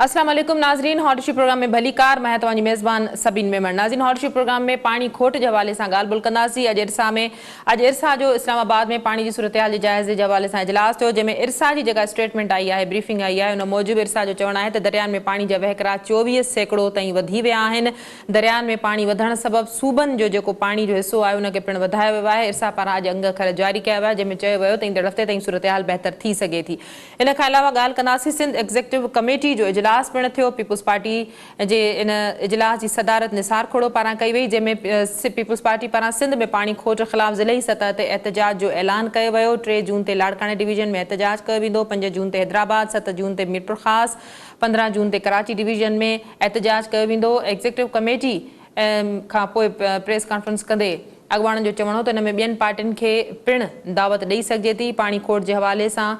اسلام عليڪم ناظرين هاٽ اشو پروگرام ۾ ڀليڪار مان آهيان توهان جي ميزبان سبين ميمڻ ناظرين هاٽ اشو پروگرام ۾ پاڻي کوٽ جي حوالي سان ڳالهه ٻولهه ڪنداسين اڄ ارسا ۾ اڄ ارسا جو اسلام آباد ۾ پاڻي جي صورتحال جي جائزي جي حوالي سان اجلاس ٿيو جنهن ۾ ارسا جي جيڪا اسٽيٽمينٽ آئي آهي بريفنگ آئي آهي ان موجب ارسا جو چوڻ آهي ته دريائن ۾ پاڻي جا وهڪرا 24% تائين وڌي ويا آهن دريائن ۾ پاڻي وڌڻ سبب صوبن جو جيڪو پاڻي جو حصو آهي ان کي پڻ وڌايو ويو آهي ارسا پاران اڄ انگ اکر جاري ڪيا ويا جنهن ۾ چيو ويو ته ايندڙ هفتي تائين صورتحال بهتر ٿي سگهي ٿي ان کان علاوه ڳالهه ڪنداسين سنڌ ايگزيڪٽو ڪميٽي جو اجلاس پڻ ٿيو، پيپلز پارٽي جي ان اجلاس جي صدارت نثار کهڙو پاران ڪئي وئي جنهن ۾ پيپلز پارٽي پاران سنڌ ۾ پاڻي کوٽ خلاف ضلعي سطح تي احتجاج جو اعلان ڪيو ويو، 3 جون تي لاڙڪاڻي ڊويزن ۾ احتجاج ڪيو ويندو، 5 جون تي حيدرآباد، 7 جون تي ميرپورخاص، 15 جون تي ڪراچي ڊويزن ۾ احتجاج ڪيو ويندو، ايگزيڪٽو ڪميٽي کان پوء پريس ڪانفرنس ڪندي اڳواڻن جو چوڻ هو ته ان ۾ ٻين پارٽين کي پڻ دعوت ڏئي سگهجي ٿي، پاڻي کوٽ جي حوالي سان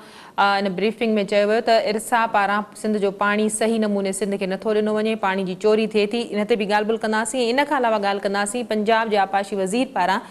ان بريفنگ ۾ چيو ويو ته ارسا پاران سنڌ جو پاڻي صحيح نموني سنڌ کي نٿو ڏنو وڃي، پاڻي جي چوري ٿئي ٿي، ان تي به ڳالهه ٻولهه ڪنداسين ۽ ان کان علاوه ڳالهه ڪنداسين پنجاب جي آبپاشي وزير پاران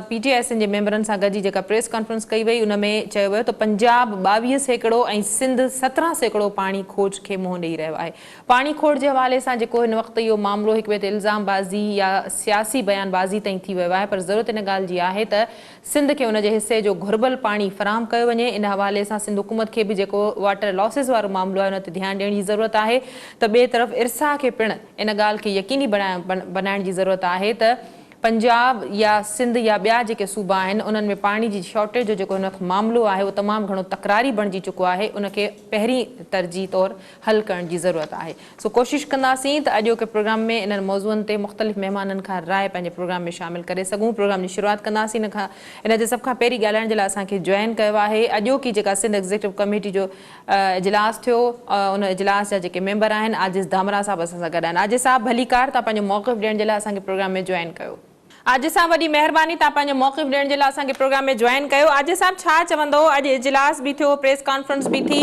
پي ٽي آء سنڌ جي ميمبرن سان گڏجي جيڪا پريس ڪانفرنس ڪئي وئي ان ۾ چيو ويو ته پنجاب 22% ۽ سنڌ 17% پاڻي کوٽ کي منهن ڏئي رهيو آهي. پاڻي کوٽ جي حوالي سان جيڪو هن وقت اهو معاملو هڪ ٻئي تي الزام بازي يا سياسي بيان بازي تائين ٿي ويو آهي پر ضرورت ان ڳالهه جي آهي ته سنڌ کي ان جي حصي جو گهربل پاڻي فراهم ڪيو وڃي ان حوالي سان سنڌ حڪومت کي به جيڪو واٽر لاسز وارو معاملو آهي ان تي ڌيان ڏيڻ جي ضرورت آهي ته ٻئي طرف ارسا کي پڻ ان ڳالهه کي يقيني بنائڻ جي ضرورت آهي ته پنجاب يا سنڌ يا ٻيا جيڪي صوبا آهن انهن ۾ پاڻي جي شارٽيج جو جيڪو هن وقت معاملو آهي اهو تمام گهڻو تڪراري بڻجي چڪو آهي ان کي پهرين ترجيح طور حل ڪرڻ جي ضرورت آهي سو ڪوشش ڪنداسين ته اڄوڪي پروگرام ۾ انهن موضوعن تي مختلف مهمانن کان راء پنهنجي پروگرام ۾ شامل ڪري سگهون پروگرام جي شروعات ڪنداسين ان کان ان تي سڀ کان پهرين ڳالهائڻ جي لاء اسان کي جوائن ڪيو آهي اڄوڪي جيڪا سنڌ ايگزيڪٽو ڪميٽي جو اجلاس ٿيو ان اجلاس جا جيڪي ميمبر آهن عاجز ڌامراهه صاحب اسان سان گڏ آهن عاجز صاحب ڀليڪار توهان پنهنجو موقف ڏيڻ جي لاء اسان کي پروگرام ۾ جوائن ڪيو. عاجز صاحب وڏي مهرباني توهان پنهنجو موقف ڏيڻ جي لاء اسان کي پروگرام ۾ جوائن ڪيو عاجز صاحب ڇا چوندو اڄ اجلاس به ٿيو پريس ڪانفرنس به ٿي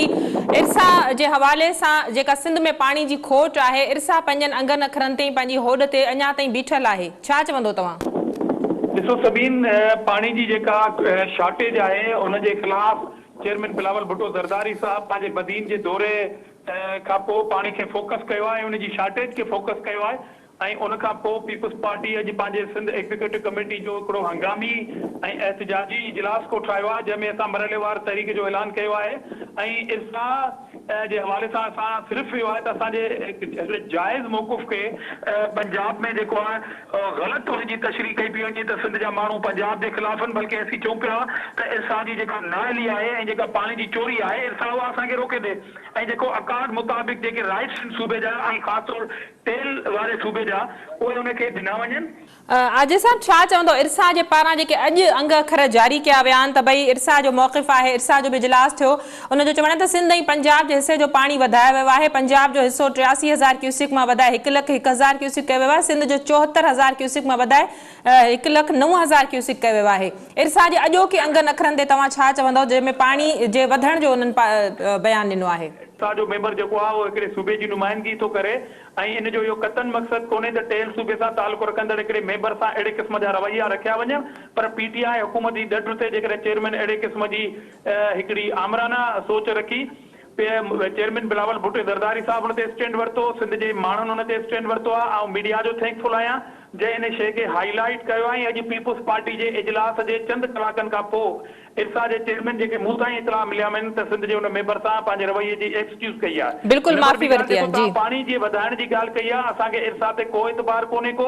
ارسا جي حوالي سان جيڪا سنڌ ۾ پاڻي جي کوٽ آهي ارسا پنهنجن انگن اکرن تي پنهنجي هوڏ تي اڃا تائين بيٺل آهي ڇا چوندو توهان. ڏسو سبين پاڻي جي جيڪا شارٽيج آهي ان جي خلاف چيئرمين بلاول ڀٽو زرداري صاحب پنهنجي بدين جي دوري کان پوء پاڻي کي فوڪس ڪيو آهي ۽ ان جي شارٽيج کي فوڪس ڪيو آهي ۽ ان کان پوء پيپلز پارٽي اڄ پنهنجي سنڌ ايگزيڪيوٽو ڪميٽي جو هڪڙو هنگامي ۽ احتجاجي اجلاس ڪوٺرايو آهي جنهن ۾ اسان مرحليوار تحريڪ جو اعلان ڪيو آهي ۽ ارسا جي حوالي سان اسان صرف اهو آهي ته اسان جي هڪڙي جائز موقف کي پنجاب ۾ جيڪو آهي غلط ان جي تشريح ڪئي پئي وڃي ته سنڌ جا ماڻهو پنجاب جي خلاف آهن بلڪه اسين چئون پيا ته ارسا جي جيڪا نااهلي آهي ۽ جيڪا پاڻي جي چوري آهي ارسا اها اسان کي روڪي ڏي ۽ جيڪو اڪارڊ مطابق جيڪي رائٽس آهن صوبي جا ۽ خاص طور تيل واري صوبي جا اهي ان کي ڏنا وڃن. عاجز صاحب ڇا چوندو ارسا جي پاران جيڪي اڄ انگ اکر جاري ڪيا ويا آهن ته ڀئي ارسا جو موقف آهي ارسا جو به اجلاس ٿيو ان جو چوڻ آهي ته سنڌ ۽ پنجاب جي حصي جو پاڻي وڌايو ويو آهي پنجاب جو حصو 83 هزار ڪيوسڪ مان وڌائي هڪ لک هڪ هزار ڪيوسڪ ڪيو ويو آهي سنڌ جو 74 هزار ڪيوسڪ مان وڌائي هڪ لک 9000 ڪيوسڪ ڪيو ويو آهي ارسا جي اڄوڪي انگن اکرن تي توهان ڇا چوندو جنهن ۾ پاڻي جي وڌڻ جو انهن بيان ڏنو آهي. ارسا جو ميمبر جيڪو آهي اهو هڪڙي صوبي جي نمائندگي ٿو ڪري ۽ ان جو اهو قطعاً مقصد ڪونهي ته ٽيل صوبي سان تعلق رکندڙ هڪڙي ميمبر سان اهڙي قسم جا رويا رکيا وڃن پر پي ٽي آء حڪومت جي ڏڍ تي جيڪڏهن چيئرمين اهڙي قسم جي هڪڙي آمرانه سوچ رکي چيئرمين بلاول ڀٽو زرداري صاحب ان تي اسٽينڊ ورتو سنڌ جي ماڻهن ان تي اسٽينڊ ورتو آهي آئون ميڊيا جو thank فل آهيان جنهن ان شيء کي هائي لائيٽ ڪيو آهي ۽ اڄ پيپلز پارٽي جي اجلاس جي چند ڪلاڪن کان پوء ارسا جي چيئرمين جيڪي مون تائين اطلاع مليا آهن ته سنڌ جي ان ميمبر سان پنهنجي رويي جي ايڪسڪيوز ڪئي آهي. بلڪل نمبر معافي ٻي ڳالهه ورتي جيڪو آهي جي. توهان پاڻي جي وڌائڻ جي ڳالهه ڪئي آهي اسان کي ارسا تي ڪو اعتبار ڪونهي ڪو.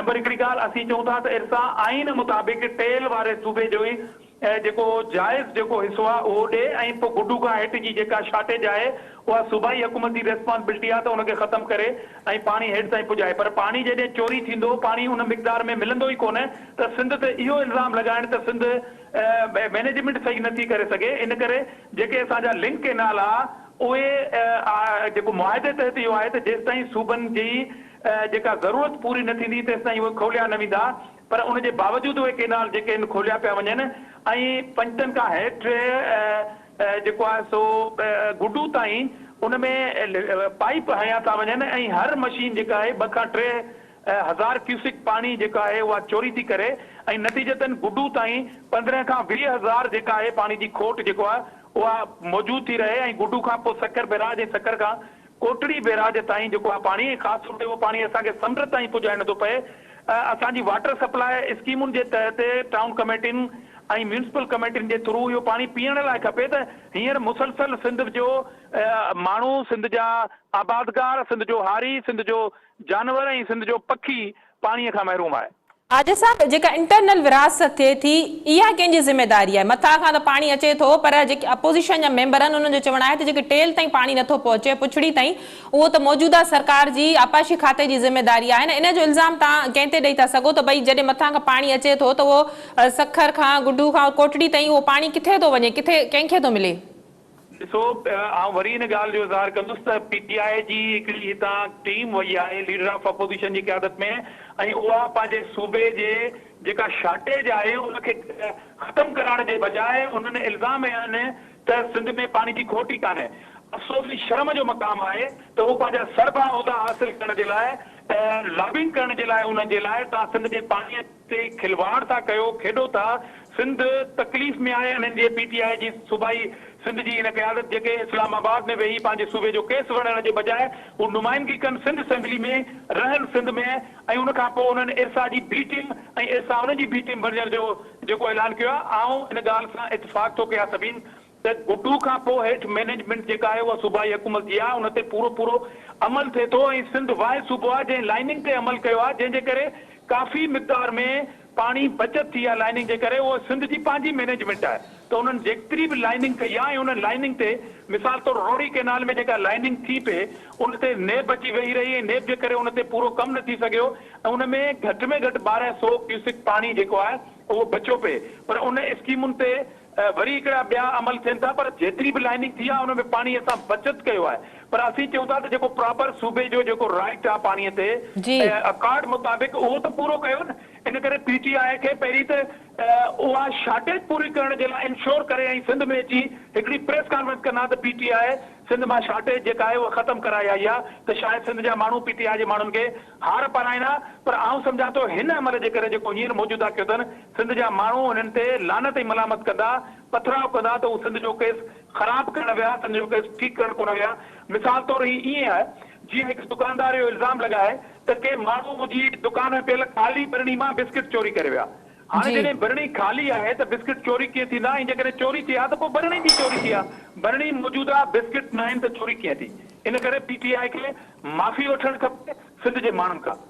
نمبر هڪڙي ڳالهه اسين چئون ٿا ته ارسا آئين مطابق ٽيل واري صوبي جو ئي جيڪو جائز جيڪو حصو آهي اهو ڏي ۽ پوء گڊو کان هيٺ جي جيڪا شارٽيج آهي اها صوبائي حڪومت جي ريسپانسبلٽي آهي ته ان کي ختم ڪري ۽ پاڻي هيٺ تائين پڄائي پر پاڻي جڏهن چوري ٿيندو پاڻي ان مقدار ۾ ملندو ئي ڪونه ته سنڌ تي اهو الزام لڳائڻ ته سنڌ مئنيجمينٽ صحيح نه ٿي ڪري سگهي ان ڪري جيڪي اسان جا لنڪ ڪينال آ اهي جيڪو معاهدي تحت اهو آهي ته جيستائين صوبن جي جيڪا ضرورت پوري نه ٿيندي تيستائين اهي کوليا نه ويندا پر ان جي باوجود اهي ڪينال جيڪي آهن کوليا پيا وڃن ۽ پنجتن کان هيٺ جيڪو آهي سو گڊو تائين ان ۾ پائيپ هنيا ٿا وڃن ۽ هر مشين جيڪا آهي 2 کان 3 هزار ڪيوسڪ پاڻي جيڪا آهي اها چوري ٿي ڪري ۽ نتيجتن گڊو تائين 15 کان 20 هزار جيڪا آهي پاڻي جي کوٽ جيڪو آهي اها موجود ٿي رهي ۽ گڊو کان پوء سکر بئراج ۽ سکر کان ڪوٽڙي بيراج تائين جيڪو آهي پاڻي ۽ خاص طور تي اهو پاڻي اسان کي سمنڊ تائين پڄائڻ نٿو پئي. اسان جي واٽر سپلاء اسڪيمن جي تحت ٽائون ڪميٽين ۽ ميونسپل ڪميٽين جي ٿرو اهو پاڻي پيئڻ لاء کپي ته هينئر مسلسل سنڌ جو ماڻهو، سنڌ جا آبادگار، سنڌ جو هاري، سنڌ جو جانور ۽ سنڌ جو پکي پاڻي کان محروم آهي. عاجز صاحب جيڪا انٽرنل ورهاست ٿئي ٿي اها ڪنهن جي ذميداري آهي؟ مٿان کان ته پاڻي اچي ٿو پر جيڪي اپوزيشن جا ميمبر آهن انهن جو چوڻ آهي ته جيڪي ٽيل تائين پاڻي نٿو پهچي پڇڙي تائين اهو ته موجوده سرڪار جي آبپاشي کاتي جي ذميداري آهي نه ان جو الزام توهان ڪنهن تي ڏئي ٿا سگهو ته ڀئي جڏهن مٿان کان پاڻي اچي ٿو ته اهو سکر کان گڊو کان ڪوٽڙي تائين اهو پاڻي ڪٿي ٿو وڃي ڪٿي ڪنهن کي ٿو ملي؟ ڏسو آئون وري ان ڳالهه جو اظهار ڪندس ته پي ٽي آء جي هڪڙي هتان ٽيم وئي آهي ليڊر آف اپوزيشن جي قيادت ۾ ۽ اها پنهنجي صوبي جي جيڪا شارٽيج آهي ان کي ختم ڪرائڻ جي بجاء انهن الزام هنيا آهن ته سنڌ ۾ پاڻي جي کوٽ ئي ڪانهي. افسوس ۽ شرم جو مقام آهي ته هو پنهنجا سربا عهدا حاصل ڪرڻ جي لاء لابنگ ڪرڻ جي لاء انهن جي لاء توهان سنڌ جي پاڻي تي کلواڙ ٿا ڪيو کيڏو ٿا سنڌ تڪليف ۾ آهي انهن جي پي ٽي آء جي صوبائي سنڌ جي هن قيادت جيڪي اسلام آباد ۾ ويهي پنهنجي صوبي جو ڪيس وڙهڻ جي بجاء هو نمائندگي ڪن سنڌ اسيمبلي ۾ رهن سنڌ ۾ ۽ ان کان پوء انهن ارسا جي بي ٽيم ۽ ارسا انهن جي بي ٽيم بڻجڻ جو جيڪو اعلان ڪيو آهي آئون ان ڳالهه سان اتفاق ٿو ڪيان سڀين ته گڊو کان پوء هيٺ مئنيجمينٽ جيڪا آهي اها صوبائي حڪومت جي آهي ان تي پورو پورو عمل ٿئي ٿو ۽ سنڌ واحد صوبو آهي جنهن لائننگ تي عمل ڪيو آهي جنهن جي ڪري ڪافي مقدار ۾ پاڻي بچت ٿي آهي لائننگ جي ڪري اهو سنڌ جي پنهنجي مئنيجمينٽ آهي ته انهن جيتري به لائننگ ڪئي آهي ۽ ان لائننگ تي مثال طور روهڙي ڪئنال ۾ جيڪا لائننگ ٿي پئي ان تي نيب اچي ويهي رهي ۽ نيب جي ڪري ان تي پورو ڪم نه ٿي سگهيو ۽ ان ۾ گهٽ ۾ گهٽ 1200 ڪيوسڪ پاڻي جيڪو آهي اهو بچيو پئي پر ان اسڪيمن تي وري هڪڙا ٻيا عمل ٿين ٿا پر جيتري به لائننگ ٿي آهي ان ۾ پاڻي اسان بچت ڪيو آهي پر اسين چئون ٿا ته جيڪو پراپر صوبي جو جيڪو رائيٽ آهي پاڻي تي اڪارڊ مطابق اهو ته پورو ڪيو نه ان ڪري پي ٽي آء کي پهرين ته اها شارٽيج پوري ڪرڻ جي لاء انشور ڪري ۽ سنڌ ۾ اچي هڪڙي پريس ڪانفرنس ڪن ها ته پي ٽي آء سنڌ مان شارٽيج جيڪا آهي اها ختم ڪرائي آئي آهي ته شايد سنڌ جا ماڻهو پي ٽي آء جي ماڻهن کي هار پارائين ها پر آئون سمجهان ٿو هن عمل جي ڪري جيڪو هينئر موجوده ڪيو اٿن سنڌ جا ماڻهو هنن تي لعنت ۽ ملامت ڪندا، پٿراء ڪندا ته هو سنڌ جو ڪيس خراب ڪرڻ ويا، سنڌ جو ڪيس ٺيڪ ڪرڻ ڪونه ويا. مثال طور هي ائين آهي جيئن هڪ دڪاندار اهو الزام لڳائي ته ڪي ماڻهو منهنجي دڪان ۾ پيل خالي برڻي مان بسڪٽ چوري ڪري ويا. هاڻي جڏهن برڻي خالي آهي ته بسڪٽ چوري ڪيئن ٿيندا ۽ جيڪڏهن چوري ٿئي ها ته پوء برڻي به چوري ٿئي ها. برڻي موجود آهي، بسڪٽ ناهن ته چوري ڪيئن ٿي؟ ان ڪري پي ٽي آء کي معافي وٺڻ کپي سنڌ جي ماڻهن کان.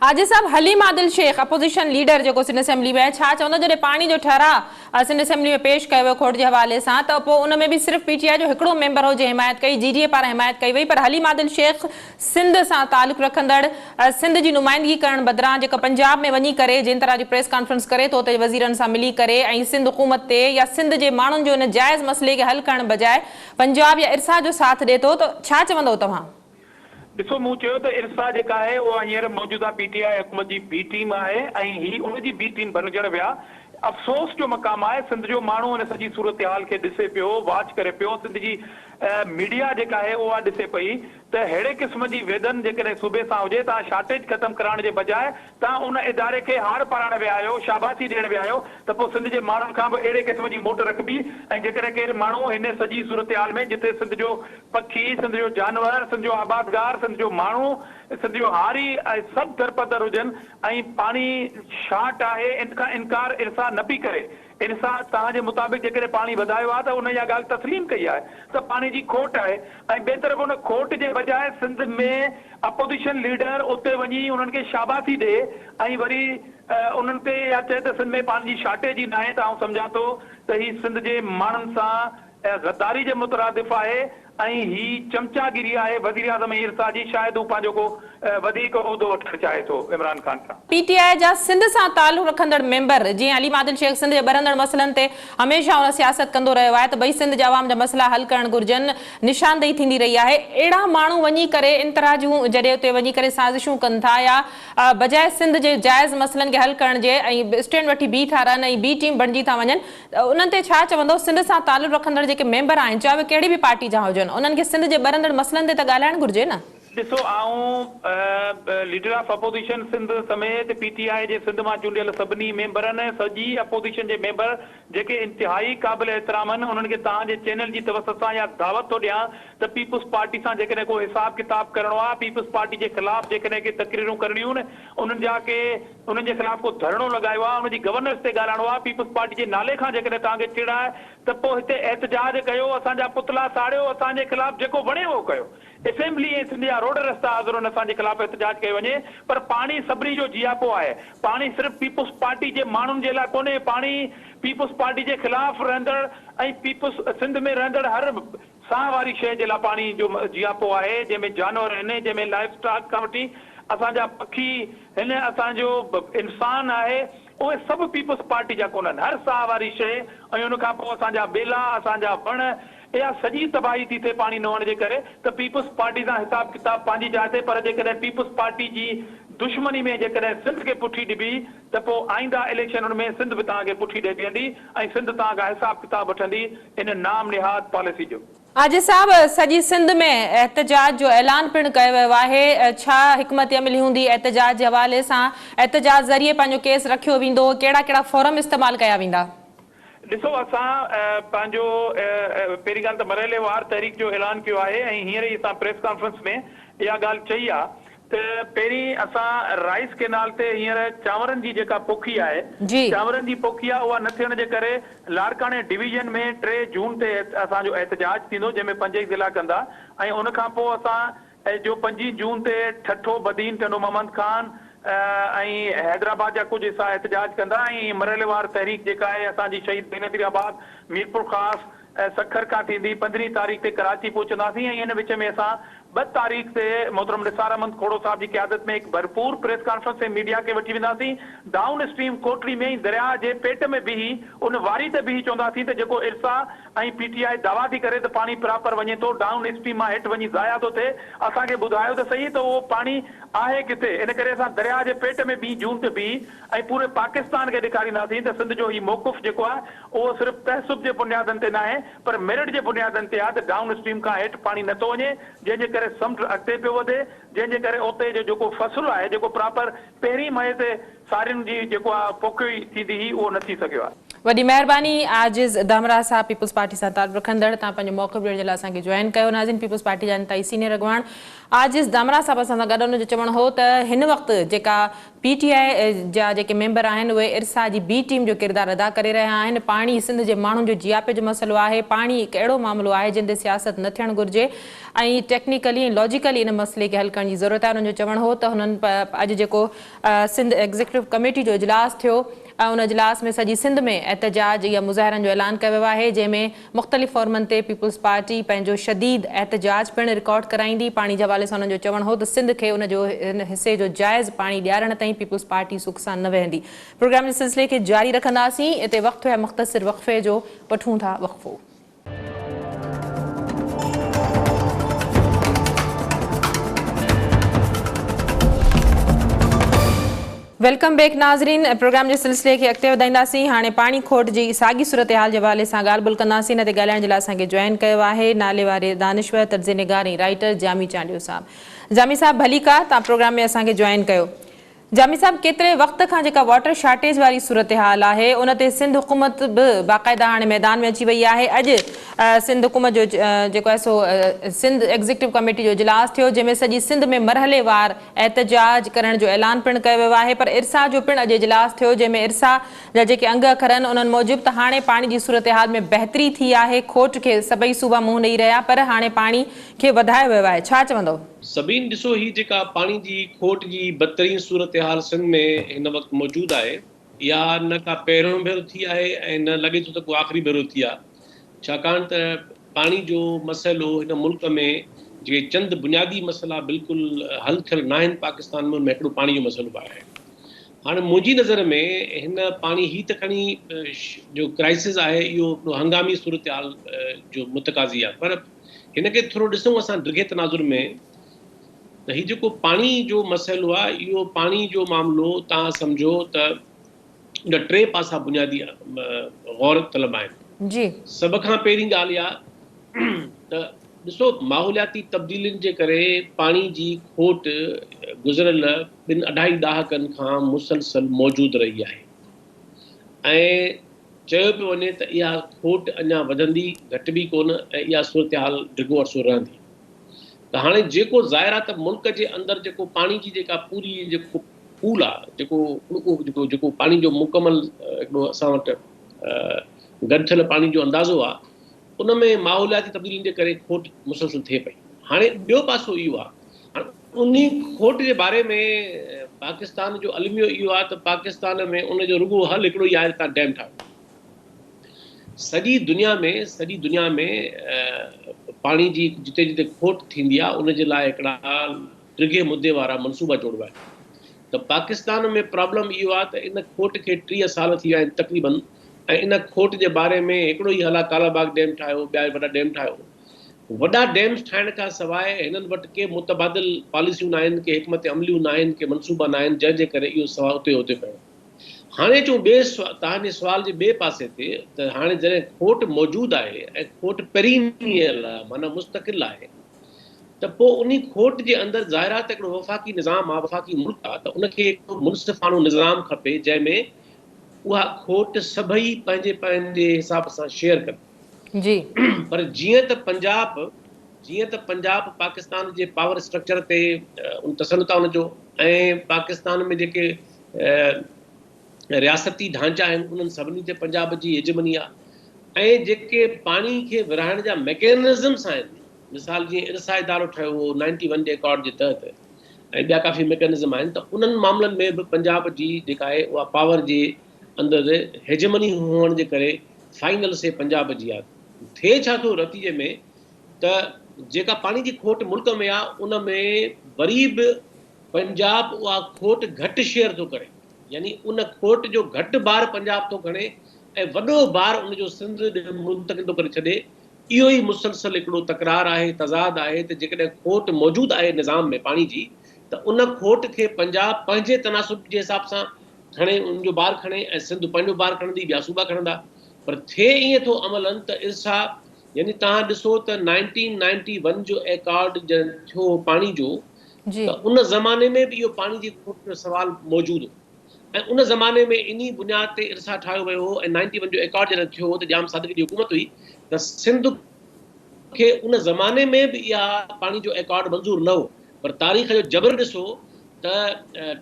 حاجي صاحب حليم عادل شيخ اپوزيشن ليڊر جيڪو سنڌ اسيمبلي ۾ آهي ڇا چوندو جڏهن پاڻي جو ٺهراء سنڌ اسيمبلي ۾ پيش ڪيو ويو کوٽ جي حوالي سان ته پوء ان ۾ به صرف پي ٽي آء جو هڪڙو ميمبر هو جنهن حمايت ڪئي جي ڊي اي پاران حمايت ڪئي وئي پر حليم عادل شيخ سنڌ سان تعلق رکندڙ سنڌ جي نمائندگي ڪرڻ بدران جيڪا پنجاب ۾ وڃي ڪري جنهن طرح جي پريس ڪانفرنس ڪري ٿو اتي وزيرن سان ملي ڪري ۽ سنڌ حڪومت تي يا سنڌ جي ماڻهن جو ان جائز مسئلي کي حل ڪرڻ بجاء پنجاب يا ارسا جو ساٿ ڏي ٿو ته ڇا چوندو توهان؟ ڏسو مون چيو ته ارسا جيڪا آهي اها هينئر موجوده پي ٽي آء حڪومت جي بي ٽيم آهي ۽ هي ان جي بي ٽيم بڻجڻ ويا. افسوس جو مقام آهي سنڌ جو ماڻهو ان سڄي صورتحال کي ڏسي پيو واچ ڪري پيو سنڌ جي ميڊيا جيڪا آهي اها ڏسي پئي ته ههڙي قسم جي ويڌن جيڪڏهن صوبي سان هجي توهان شارٽيج ختم ڪرائڻ جي بجاء توهان ان اداري کي هار پارائڻ ويا آهيو شاباسي ڏيڻ ويا آهيو ته پوء سنڌ جي ماڻهن کان به اهڙي قسم جي موٽ رکبي ۽ جيڪڏهن ڪير ماڻهو هن سڄي صورتحال ۾ جتي سنڌ جو پکي، سنڌ جو جانور، سنڌ جو آبادگار، سنڌ جو ماڻهو، سنڌ جو هاري ۽ سڀ درپدر هجن ۽ پاڻي شارٽ آهي ان کان انڪار ارسا نه پئي ڪري. ارسا توهان جي مطابق جيڪڏهن پاڻي وڌايو آهي ته ان اها ڳالهه تسليم ڪئي آهي ته پاڻي جي کوٽ آهي ۽ ٻئي طرف ان کوٽ جي بجاء سنڌ ۾ اپوزيشن ليڊر اتي وڃي انهن کي شاباسي ڏي ۽ وري انهن تي اها چئي ته سنڌ ۾ پاڻي جي شارٽيج ئي ناهي ته آئون سمجهان ٿو ته هي سنڌ جي ماڻهن سان غداري جي مترادف آهي ۽ هي چمچا گيري آهي وزيراعظم ۽ ارسا جي شايد هو پنهنجو ڪو وڌيڪ عهدو وٺڻ چاهي ٿو عمران خان کان. پي ٽي آء جا سنڌ سان تعلق رکندڙ ميمبر جيئن حليم عادل شيخ سنڌ جي ٻرندڙ مسئلن تي هميشه ان سياست ڪندو رهيو آهي ته ڀئي سنڌ جي عوام جا مسئلا حل ڪرڻ گهرجن نشاندهي ٿيندي رهي آهي اهڙا ماڻهو وڃي ڪري ان طرح جون جڏهن اتي وڃي ڪري سازشون ڪن ٿا يا بجاء سنڌ جي جائز مسئلن کي حل ڪرڻ جي ۽ اسٽينڊ وٺي بيهي ٿا رهن ۽ بي ٽيم بڻجي ٿا وڃن انهن تي ڇا چوندؤ؟ سنڌ سان تعلق رکندڙ جيڪي ميمبر آهن، چاهي اهي ڪهڙي به پارٽي جا هجن، انهن کي سنڌ جي ٻرندڙ مسئلن تي ته ڳالهائڻ گهرجي نه؟ ڏسو آئون ليڊر آف اپوزيشن سنڌ سميت پي ٽي آء جي سنڌ مان چونڊيل سڀني ميمبرن سڄي اپوزيشن جي ميمبر جيڪي انتهائي قابل احترام آهن انهن کي توهان جي چينل جي توسط سان اها دعوت ٿو ڏيان ته پيپلز پارٽي سان جيڪڏهن ڪو حساب ڪتاب ڪرڻو آهي پيپلز پارٽي جي خلاف جيڪڏهن ڪي تقريرون ڪرڻيون آهن انهن جا ڪي انهن جي خلاف ڪو ڌرڻو لڳايو آهي ان جي گورننس تي ڳالهائڻو آهي پيپلز پارٽي جي نالي کان جيڪڏهن توهان کي چڙ آهي ته پوء هتي احتجاج ڪيو اسان جا پتلا ساڙيو اسان جي خلاف جيڪو وڻي اهو ڪيو. اسيمبلي ۽ سنڌ جا روڊ رستا آزرن اسان جي خلاف احتجاج ڪيو وڃي پر پاڻي سڀني جو جياپو آهي پاڻي صرف پيپلز پارٽي جي ماڻهن جي لاء ڪونهي پاڻي پيپلز پارٽي جي خلاف رهندڙ ۽ پيپلز سنڌ ۾ رهندڙ هر ساهه واري شيء جي لاء پاڻي جو جياپو آهي جنهن ۾ جانور آهن جنهن ۾ لائيو اسٽاڪ کان وٺي اسان جا پکي هن اسان جو انسان آهي اهي سڀ پيپلز پارٽي جا ڪونهن هر ساهه واري شيء ۽ ان کان پوء اسان جا ٻيلا اسان جا وڻ اها سڄي تباهي ٿي ٿئي پاڻي نه هئڻ جي ڪري ته پيپلز پارٽي سان حساب ڪتاب پنهنجي جاء تي پر جيڪڏهن پيپلز پارٽي جي دشمني ۾ جيڪڏهن سنڌ کي پٺي ڏبي ته پوء آئنده اليڪشنن ۾ سنڌ به توهان کي پٺي ڏئي بيهندي ۽ سنڌ توهان کان حساب ڪتاب وٺندي ان نام نهاد پاليسي جو. عاجز صاحب سڄي سنڌ ۾ احتجاج جو اعلان پڻ ڪيو ويو آهي ڇا حڪمت عملي هوندي احتجاج جي حوالي سان احتجاج ذريعي پنهنجو ڪيس رکيو ويندو ڪهڙا ڪهڙا فورم استعمال ڪيا ويندا. ڏسو اسان پنهنجو پهرين ڳالهه ته مرحلي وار تحريڪ جو اعلان ڪيو آهي ۽ هينئر ئي اسان پريس ڪانفرنس ۾ اها ڳالهه چئي آهي ته پهرين اسان رائيس ڪينال تي هينئر چانورن جي جيڪا پوکي آهي چانورن جي پوکي آهي اها نه ٿيڻ جي ڪري لاڙڪاڻي ڊويزن ۾ 3 جون تي اسان جو احتجاج ٿيندو جنهن ۾ پنج ئي ضلعا ڪندا ۽ ان کان پوء اسان جو پنجين جون تي ٺٽو، بدين، ٽنڊو محمد خان ۽ حيدرآباد جا ڪجهه حصا احتجاج ڪندا ۽ مرحليوار تحريڪ جيڪا آهي اسان جي شهيد بينظير آباد، ميرپورخاص، سکر کان ٿيندي پندرهين تاريخ تي ڪراچي پهچنداسين ۽ ان وچ ۾ اسان 2 تاريخ تي محترم نثار احمد کوڙو صاحب جي قيادت ۾ هڪ ڀرپور پريس ڪانفرنس ۽ ميڊيا کي وٺي وينداسين ڊائون اسٽريم ڪوٽڙي ۾ ۽ درياهه جي پيٽ ۾ بيهي ان واري تي بيهي چونداسين ته جيڪو ارسا ۽ پي ٽي آء دعويٰ ٿي ڪري ته پاڻي پراپر وڃي ٿو، ڊائون اسٽريم مان هيٺ وڃي ضايع ٿو ٿئي، اسان کي ٻڌايو ته سهي ته اهو پاڻي آهي ڪٿي؟ ان ڪري اسان درياهه جي پيٽ ۾ 2 جون تي بيهي ۽ پوري پاڪستان کي ڏيکارينداسين ته سنڌ جو هي موقف جيڪو آهي اهو صرف تعصب جي بنيادن تي ناهي پر ميرٽ جي بنيادن تي آهي ته ڊائون اسٽريم کان هيٺ پاڻي نه ٿو وڃي جنهن جي ڪري سمنڊ اڳتي پيو وڌي جنهن جي ڪري اتي جو جيڪو فصل آهي جيڪو پراپر پهرين مئي تي سارين جي جيڪو آ پوکي ٿيندي هئي اهو نه ٿي سگهيو آهي. وڏي مهرباني عاجز ڌامراهه صاحب پيپلز پارٽي سان تعلق رکندڙ تان پنهنجو موقف ڏيڻ جي لاء اسان کي جوائن ڪيو ناظرين پيپلز پارٽي جا انتهائي سينيئر اڳواڻ عاجز ڌامراهه صاحب اسان سان گڏ ان جو چوڻ هو ته هن وقت جيڪا پي ٽي آء جا جيڪي ميمبر آهن اهي ارسا جي بي ٽيم جو ڪردار ادا ڪري رهيا آهن پاڻي سنڌ جي ماڻهن جو جياپي جو مسئلو آهي پاڻي هڪ اهڙو معاملو آهي جنهن تي سياست نه ٿيڻ گهرجي ۽ ٽيڪنيڪلي ۽ لاجيڪلي ان مسئلي کي حل ڪرڻ جي ضرورت آهي انهن جو چوڻ هو ته هنن اڄ جيڪو سنڌ ايگزيڪٽو ڪميٽي جو اجلاس ٿيو ۽ ان اجلاس ۾ سڄي سنڌ ۾ احتجاج يا مظاهرن جو اعلان ڪيو ويو آهي جنهن ۾ مختلف فورمن تي پيپلز پارٽي پنهنجو شديد احتجاج پڻ رڪارڊ ڪرائيندي پاڻي جي حوالي سان انهن جو چوڻ هو ته سنڌ کي ان جو حصي جو جائز پاڻي ڏيارڻ تائين پيپلز پارٽي سک سان نه ويهندي پروگرام جي سلسلي کي جاري رکنداسين اتي وقت ٿيو آهي مختصر وقفي جو وٺون ٿا وقفو. Welcome back ناظرين پروگرام جي سلسلي کي اڳتي وڌائينداسين هاڻي پاڻي کوٽ جي ساڳي صورتحال جي حوالي سان ڳالهه ٻولهه ڪنداسين ان تي ڳالهائڻ جي لاء اسان کي جوائن ڪيو آهي نالي واري دانشور تجزيي نگار ۽ رائيٽر جامي چانڊيو صاحب جامي صاحب ڀليڪار تان پروگرام ۾ اسان کي جوائن ڪيو جامي صاحب ڪيتري وقت کان جيڪا واٽر شارٽيج واري صورتحال آهي ان تي سنڌ حڪومت به باقاعده هاڻي ميدان ۾ اچي وئي آهي اڄ سنڌ حڪومت جو جيڪو آهي سو سنڌ ايگزيڪٽو ڪميٽي جو اجلاس ٿيو جنهن ۾ سڄي سنڌ ۾ مرحلي وار احتجاج ڪرڻ جو اعلان پڻ ڪيو ويو آهي پر ارسا جو پڻ اڄ اجلاس ٿيو جنهن ۾ ارسا جا جيڪي انگ اکر آهن انهن موجب ته هاڻي پاڻي جي صورتحال ۾ بهتري ٿي آهي کوٽ کي سڀئي صوبا منهن ڏئي رهيا پر هاڻي پاڻي کي وڌايو ويو آهي ڇا چوندو؟ سبين ڏسو هي جيڪا پاڻي جي کوٽ جي بدترين صورتحال سنڌ ۾ هن وقت موجود آهي اها نه ڪا پهريون ڀيرو ٿي آهي ۽ نه لڳي ٿو ته ڪو آخري ڀيرو ٿي آهي ڇاڪاڻ ته پاڻي جو مسئلو هن ملڪ ۾ جيڪي چند بنيادي مسئلا بلڪل حل ٿيل ناهن پاڪستان ۾ ان ۾ هڪڙو پاڻي جو مسئلو به آهي هاڻي منهنجي نظر ۾ هن پاڻي هي ته کڻي جو ڪرائسز آهي اهو هنگامي صورتحال جو متقاضي آهي پر هن کي ٿورو ڏسون اسان ڊگهي تناظر ۾ ته هي جيڪو پاڻي جو مسئلو آهي اهو پاڻي جو معاملو توهان سمجهو ته ان جا ٽي پاسا بنيادي غور طلب آهن. جي. سڀ کان پهرين ڳالهه اها ته ڏسو ماحولياتي تبديلين جي ڪري پاڻي جي کوٽ گذريل ٻن اڍائي ڏهاڪن کان مسلسل موجود رهي آهي ۽ چيو پيو وڃي ته اها کوٽ اڃا وڌندي گهٽبي ڪونه ۽ اها صورتحال ڊگهو عرصو رهندي ته هاڻي جيڪو ظاهر آهي ته ملڪ جي اندر جيڪو پاڻي جي جيڪا پوري جيڪو پول آهي جيڪو جيڪو جيڪو پاڻي جو مڪمل هڪڙو اسان وٽ گڏ ٿيل پاڻي جو اندازو آهي ان ۾ ماحولياتي تبديلين جي ڪري کوٽ مسلسل ٿئي پئي. هاڻي ٻيو پاسو اهو آهي، هاڻي انهي کوٽ جي باري ۾ پاڪستان جو الميو اهو آهي ته پاڪستان ۾ ان جو رڳو حل هڪڙو ئي آهي ته توهان ڊيم ٺاهيو. سڄي دنيا ۾ سڄي دنيا ۾ پاڻي جي جتي جتي کوٽ ٿيندي آهي ان جي لاء هڪڙا ڊگهي مدي وارا منصوبا جوڙبا آهن ته پاڪستان ۾ پرابلم اهو آهي ته ان کوٽ کي 30 سال ٿي ويا آهن تقريبن ۽ ان کوٽ جي باري ۾ هڪڙو ئي حل آهي ڪالا باغ ڊيم ٺاهيو ٻيا وڏا ڊيم ٺاهيو. وڏا ڊيمز ٺاهڻ کان سواء هنن وٽ ڪي متبادل پاليسيون ناهن، ڪي حڪمت عمليون ناهن، ڪي منصوبا ناهن جنهن جي ڪري اهو سوال اتي جو اتي پيو. هاڻي اچون ٻئي توهان جي سوال جي ٻئي پاسي تي ته هاڻي جڏهن کوٽ موجود آهي ۽ کوٽ پرينيل آهي معنيٰ مستقل آهي ته پوء انهي کوٽ جي اندر ظاهر آهي ته هڪڙو وفاقي نظام آهي، وفاقي ملڪ آهي ته ان کي هڪڙو منصفاڻو نظام کپي جنهن ۾ اها کوٽ سڀئي پنهنجي پنهنجي حساب سان شيئر ڪن. جي. پر جيئن ته پنجاب جيئن ته پنجاب پاڪستان جي پاور اسٽرڪچر تي ان تسلط آهي ان جو ۽ پاڪستان ۾ جيڪي رياستي ڍانچا آهن انهن سڀني تي پنجاب جي هيجمني آهي ۽ جيڪي پاڻي کي ورهائڻ جا ميڪينزمس آهن مثال جيئن ارسا ادارو ٺهيو هو نائنٽي ون جي اڪارڊ جي تحت ۽ ٻيا ڪافي ميڪنزم آهن ته انهن معاملن ۾ به پنجاب جي جيڪا آهي اها پاور جي اندر هيجمني هئڻ جي ڪري فائنل سي پنجاب جي آهي. ٿئي ڇا ٿو نتيجي ۾ ته جيڪا پاڻي جي کوٽ ملڪ ۾ آهي ان ۾ وري به پنجاب اها کوٽ گهٽ شيئر ٿو ڪري يعني ان کوٽ جو گهٽ بار پنجاب ٿو کڻي ۽ وڏو بار ان جو سنڌ ڏي منتقل ٿو ڪري ڇڏي اهو ئي مسلسل هڪڙو تڪرار آهي، تضاد آهي ته جيڪڏهن کوٽ موجود آهي نظام ۾ پاڻي جي ته ان کوٽ کي پنجاب پنهنجي تناسب جي حساب سان کڻي ان جو بار کڻي ۽ سنڌ پنهنجو بار کڻندي ٻيا صوبا کڻندا پر ٿئي ائين ٿو عملاً ته ارسا يعني توهان ڏسو ته نائنٽين نائنٽي ون جو ايڪارڊ جڏهن ٿيو هو پاڻي جو ته ان زماني ۾ به اهو پاڻي جي کوٽ جو سوال موجود هو. ۽ ان زماني ۾ انهي بنياد تي ارسا ٺاهيو ويو هو ۽ نائنٽي ون جو ايڪارڊ جڏهن ٿيو هو ته ڄام صادق جي حڪومت هئي ته سنڌ کي ان زماني ۾ به اها پاڻي جو ايڪارڊ منظور نه هو پر تاريخ جو جبر ڏسو ته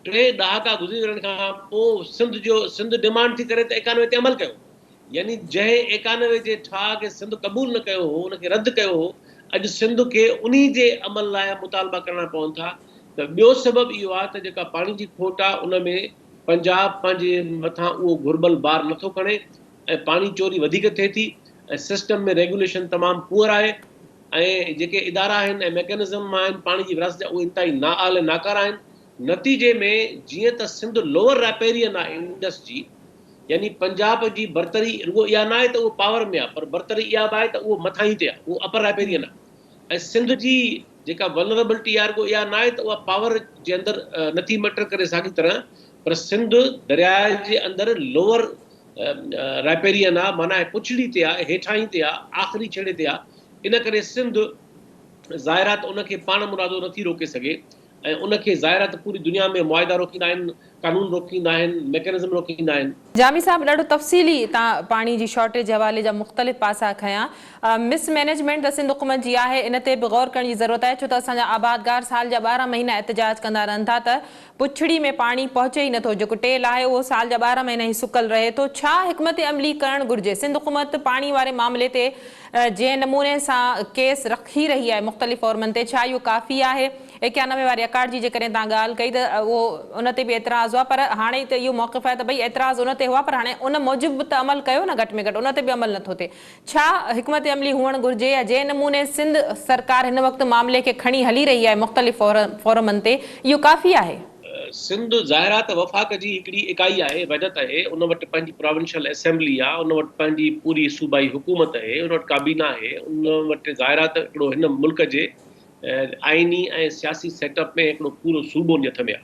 ٽي ڏهاڪا گذري وڃڻ کان پوء سنڌ جو سنڌ ڊمانڊ ٿي ڪري ته ايڪانوي تي عمل ڪيو يعني جنهن ايڪانوي جي ٺاهه کي سنڌ قبول نه ڪيو هو ان کي رد ڪيو هو اڄ سنڌ کي انهي جي عمل لاء مطالبا ڪرڻا پون ٿا ته ٻيو سبب اهو آهي ته جيڪا پاڻي جي کوٽ آهي ان ۾ پنجاب پنهنجي مٿان اهو گهربل بار نٿو کڻي ۽ پاڻي چوري وڌيڪ ٿئي ٿي ۽ سسٽم ۾ ريگيوليشن تمام پوئر آهي ۽ جيڪي ادارا آهن ۽ ميڪنزم آهن پاڻي جي ورهاست جا اهي انتهائي نااهل ۽ ناڪاره آهن نتيجي ۾ جيئن ته سنڌ لوئر رائپيرين آهي انڊس جي يعني پنجاب جي برتري رڳو اها ناهي ته اهو پاور ۾ آهي پر برتري اها به آهي ته اهو مٿاهين تي آهي اهو اپر رائپيرين آهي ۽ سنڌ جي جيڪا ولنربلٽي آهي رڳو اها ناهي ته اها پاور جي اندر نٿي ميٽر ڪري ساڳي طرح پر سنڌ درياء جي اندر لوئر رائپيرين آهي معنيٰ پڇڙي تي آهي هيٺاهين تي آهي آخري ڇيڙي تي آهي ان ڪري سنڌ ظاهر آهي ته ان کي پاڻ مرادو نٿي روڪي سگهي ۽ ان کي ظاهر آهي ته پوري دنيا ۾ معاهدا روڪيندا آهن، قانون روڪيندا آهن، ميڪنزم روڪيندا آهن. جامي صاحب ڏاڍو تفصيلي تان پاڻي جي شارٽيج جي حوالي جا مختلف پاسا کنيا. مس مينيجمينٽ ته سنڌ حڪومت جي آهي ان تي به غور ڪرڻ جي ضرورت آهي ڇو ته اسان جا آبادگار سال جا 12 مهينا احتجاج ڪندا رهن ٿا ته پڇڙي ۾ پاڻي پهچي ئي نٿو جيڪو ٽيل آهي اهو سال جا 12 مهينا ئي سڪل رهي ٿو ڇا حڪمت عملي ڪرڻ گهرجي سنڌ حڪومت پاڻي واري معاملي تي جنهن نموني سان ڪيس رکي رهي آهي مختلف فورمن تي ڇا اهو ڪافي آهي 91 واري اڪارڊ جي جيڪڏهن توهان ڳالهه ڪئي ته اهو ان تي به اعتراض هئا پر هاڻي ته اهو موقف آهي ته ڀئي اعتراض ان تي هئا پر هاڻي ان موجب به ته عمل ڪيو نه گهٽ ۾ گهٽ ان تي به عمل نٿو ٿئي ڇا حڪمت عملي هئڻ گهرجي يا جنهن نموني سنڌ سرڪار هن وقت معاملي کي کڻي هلي رهي آهي مختلف فورمن تي اهو ڪافي آهي؟ سنڌ ظاهر آهي ته وفاق جي هڪڙي اڪائي آهي، وحدت آهي، ان وٽ پنهنجي پراونشل اسيمبلي آهي، ان وٽ پنهنجي پوري صوبائي حڪومت آهي، ان وٽ ڪابينا آهي، ان وٽ ظاهر آهي ته هڪڙو هن ملڪ جي آئيني ۽ سياسي سيٽ اپ ۾ هڪڙو پورو صوبو ان جي هٿ ۾ آهي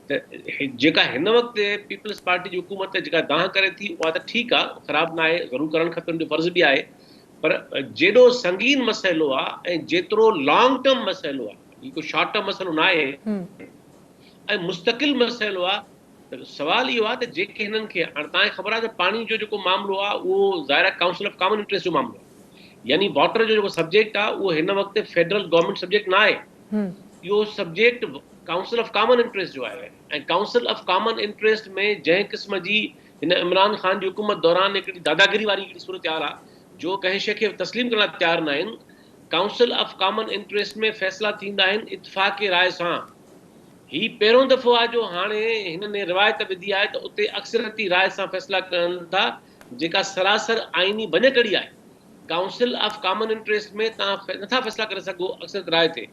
ته جيڪا هن وقت پيپلز پارٽي جي حڪومت جيڪا دانهن ڪري ٿي اها ته ٺيڪ آهي خراب نه آهي ضرور ڪرڻ کپي ان جو فرض به آهي پر جيڏو سنگين مسئلو آ ۽ جيترو لانگ ٽرم مسئلو آ، هي ڪو شارٽ ٽرم مسئلو ناهي ۽ مستقل مسئلو آ ته سوال اهو آ ته جيڪي هنن کي هاڻ توهان کي خبر آ ته پاڻي جو جيڪو معاملو آ اهو ظاهر آ ڪائونسل آف ڪامن انٽريسٽ جو معاملو آ يعني واٽر جو جيڪو سبجيڪٽ آ اهو هن وقت فيڊرل گورنمينٽ سبجيڪٽ ناهي اهو subject council of common interest جو آهي ۽ ڪائونسل آف ڪامن انٽريسٽ ۾ جنهن قسم جي هن عمران خان جي حڪومت دوران هڪڙي داداگيري واري هڪڙي صورتحال آ جو ڪنهن شيء کي تسليم ڪرڻ لاء تيار ناهن، ڪائونسل آف ڪامن انٽريسٽ ۾ فيصلا ٿيندا آهن اتفاق راء سان، هي پهريون دفعو آ جو هاڻي هنن روايت وڌي آهي ته اتي اڪثريتي راء سان فيصلا ڪن ٿا جيڪا سراسر آئيني ڀڃڪڙي آهي، ڪائونسل آف ڪامن انٽريسٽ ۾ توهان نٿا فيصلا ڪري سگهو اڪثريت راء تي،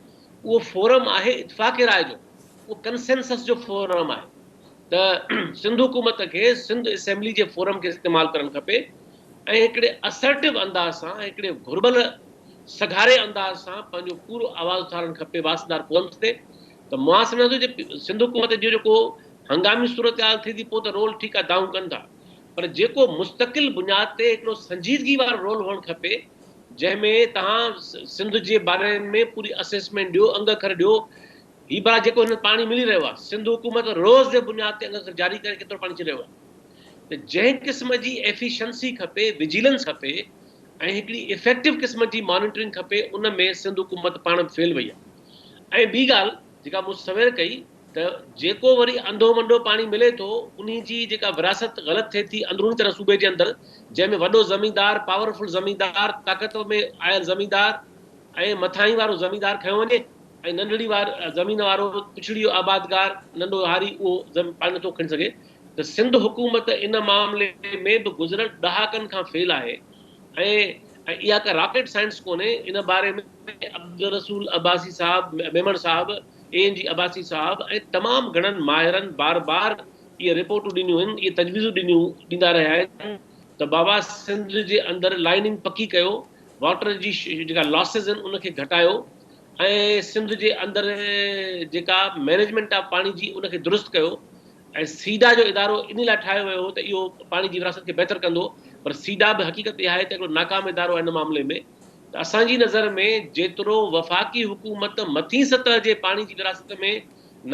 اهو فورم آهي اتفاق راء جو، اهو ڪنسينسس جو فورم آهي. ته سنڌ حڪومت کي سنڌ اسيمبلي جي فورم کي استعمال ڪرڻ کپي ۽ هڪڙي اسرٽو انداز سان هڪڙي گهربل سگهاري انداز سان پنهنجو پورو آواز اٿارڻ کپي واسطيدار فورمز تي ته مان سمجهان ٿو جي سنڌ حڪومت جو جيڪو هنگامي صورتحال ٿئي ٿي پوء ته رول ٺيڪ آهي دانهون ڪن ٿا پر جيڪو مستقل بنياد تي هڪڙو سنجيدگي وارو رول هئڻ کپي جنهن ۾ توهان سنڌ جي باري ۾ پوري اسيسمينٽ ڏيو انگ اکر ڏيو هي ڀلا جيڪو هن پاڻي ملي رهيو آهي، سنڌ حڪومت روز جي بنياد تي انگ اکر جاري ڪري ڪيترو پاڻي اچي رهيو آهي ته جنهن قسم جي ايفيشنسي کپي، وجيلنس کپي ۽ هڪڙي افيڪٽو قسم جي مانيٽرنگ کپي ان ۾ سنڌ حڪومت پاڻ به فيل وئي آهي ۽ ٻي ڳالهه جيڪا مون سوير ڪئي ته جيڪو وري انڌو منڊو پاڻي ملي ٿو انهي جي جيڪا ورهاست غلط ٿئي ٿي اندروني طرح صوبي جي اندر جنهن ۾ وڏو زميندار، پاورفل زميندار، طاقت ۾ آيل زميندار ۽ مٿاهين وارو زميندار کنيو وڃي. ۽ ننڍڙي وار زمين وارو پڇڙيو آبادگار ننڍو هاري اهو پاڻي نٿو کڻي سگهي ته سنڌ حڪومت ان معاملي ۾ به گذريل ڏهاڪن کان فيل آهي ۽ اها ڪا راڪيٽ سائنس ڪونهي ان باري ۾ عبدالرسول عباسي صاحب ميمڻ صاحب اي اين جي عباسي صاحب ۽ تمام گهڻن ماهرن بار بار اهي رپورٽون ڏنيون آهن اهي تجويزون ڏنيون ڏيندا رهيا آهن ته بابا سنڌ جي اندر لائننگ پڪي ڪيو واٽر جي جيڪا لاسز آهن ان کي گهٽايو ۽ سنڌ جي اندر جيڪا مئنيجمينٽ آف پاڻي جي ان کي درست ڪيو ۽ سيڊا جو ادارو انهي لاء ٺاهيو ويو هو ته اهو پاڻي جي وراثت کي بهتر ڪندو پر سيڊا به حقيقت اها آهي ته هڪڙو ناڪام ادارو آهي ان معاملي ۾ ته اسان جي نظر ۾ جيترو وفاقي حڪومت مٿين سطح جي پاڻي جي وراثت ۾